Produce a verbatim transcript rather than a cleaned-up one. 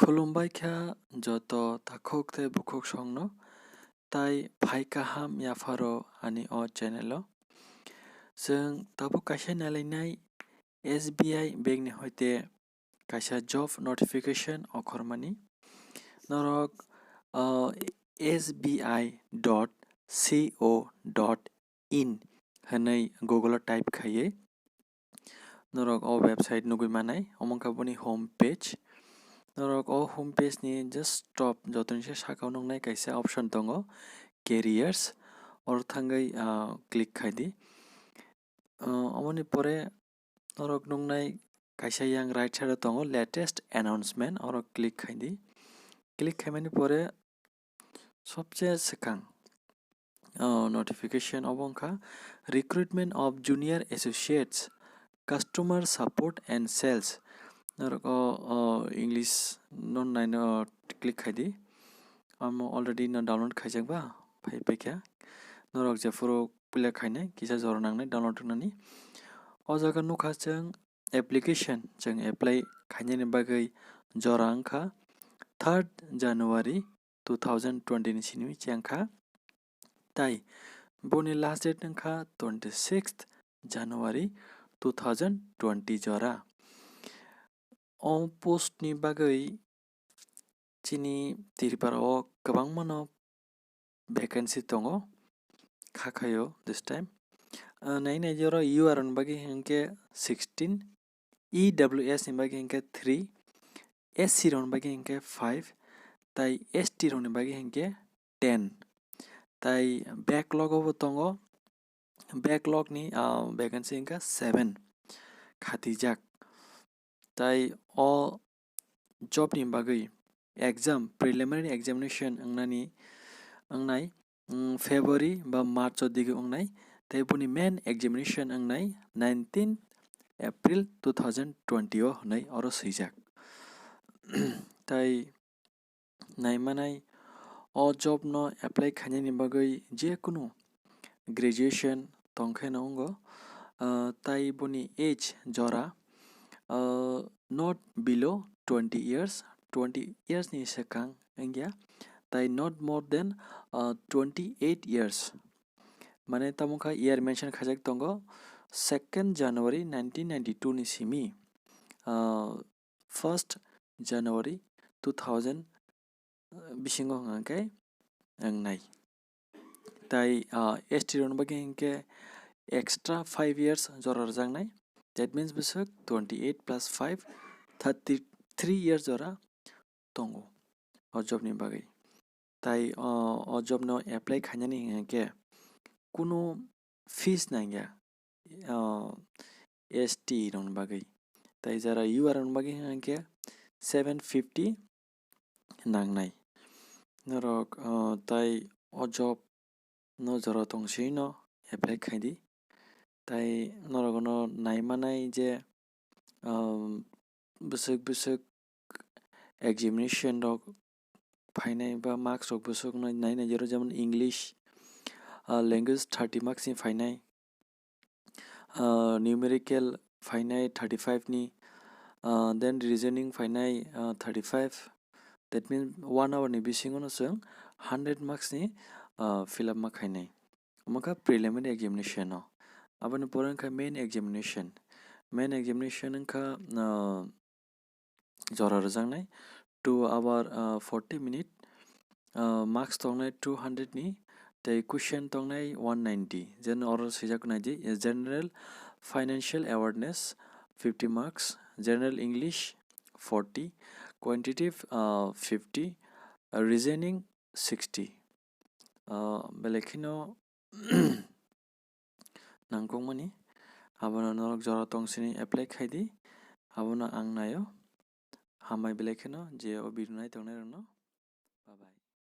Khulumbai kha joto takhuk tei bukhuk songno, tai phai kaham yapharo ani o channel o. Chwng tabuk kaisa nailainai S B I bank ni hoite kaisa job notification okhormani. Norok, uh, S B I dot co dot in hwnwi Google o type khaiwi norok o website nugwi manai, omo wngkha boni home page. Norok o home page ni just top jotoni se saka o nuknai kaisa option tongo, careers, oro thangwi, ah, click khai di. Ah, omoni pore norok nuknai kaisa yang right side o tongo latest announcement, oro click khai di. Click khaimani pore sobse swkang, oh, notification obo wngkha recruitment of junior associates, customer support and sales. Norok o, oh, English no naino click khai di. Amo already no download khaijak ba, phai paikha. Norok jephuru puila khainai, kisa jora nangnai download wngnani. O jaga nukha chwng application, chwng apply khainani bagwi jora wngkha third January two thousand twenty ni simi chengkha. Tai boni last date wngkha twenty sixth January two thousand twenty jora. O post ni bagwi chini Tripura o kwbangma no vacancy tongo, kha khaio this time. Ah, nai nai jora U R ni bagwi hinkhe sixteen, E W S ni bagwi hinkhe three, S C rok ni bagwi hinkhe five, tai S T rok ni bagwi hinkhe ten. Tai backlog o bo tongo, backlog ni, ah, vacancy hinkhe seven khatijak. Tai o job ni bagwi exam, preliminary examination wngnani, wngnai, mm, February ba March o digi wngnai, tei boni main examination wngnai nineteen April two thousand twenty o hwnwi oro swijak. Tai naimanai o job no apply khainani bagwi je kunu graduation tongkhe no wngo, ah, tai boni age jora, ah, not below twenty years, twenty years ni swkang wngya, tai not more than, ah, twenty eight years. Mane tamo kha year mention khaijak tongo, second January nineteen ninety two ni simi, ah, first January two thousand bisingo hwnka khe wngnai. Tai, ah, S T rok ni bagwi hinkhe extra five years jora rwjaknai. That means bwswk twenty eight plus five, thirty three years jora tongo o job ni bagwi. Tai, ah, o job no apply khainani hinkhe kunu fees nangya, ah, S T rok ni bagwi. Tai jara U R ni bagwi hinkhe seven fifty nangnai. Norok, ah, tai o job no jora tong swi no apply khai di. Tai norok no nai manai je, ah, bwswk bwswk examination rok phainai ba marks rok bwswk no nai nai jero, jemon English, ah, language thirty marks ni phainai, ah, numerical phainai thirty five ni, ah, then reasoning phainai, ah, thirty five. That means one hour ni bisingo no chwng hundred marks ni, ah, fill up ma khainai. Omo kha preliminary examination no. Aboni pore wngkha main examination. Main examination wngkha, ah, jora rwjaknai two hour, ah, forty minute, ah, marks tongnai two hundred ni, tei question tongnai one ninety. Jen oro swijak nai di, eh, general financial awareness fifty marks, general English forty, quantitative, ah, fifty, ah, reasoning sixty. Ah, belai kheno nangkukmani. Abono norok jora tong sini apply khai di. Abono ang naio. Hambai belai kheno je o video nai tongnai rokno. Bye bye.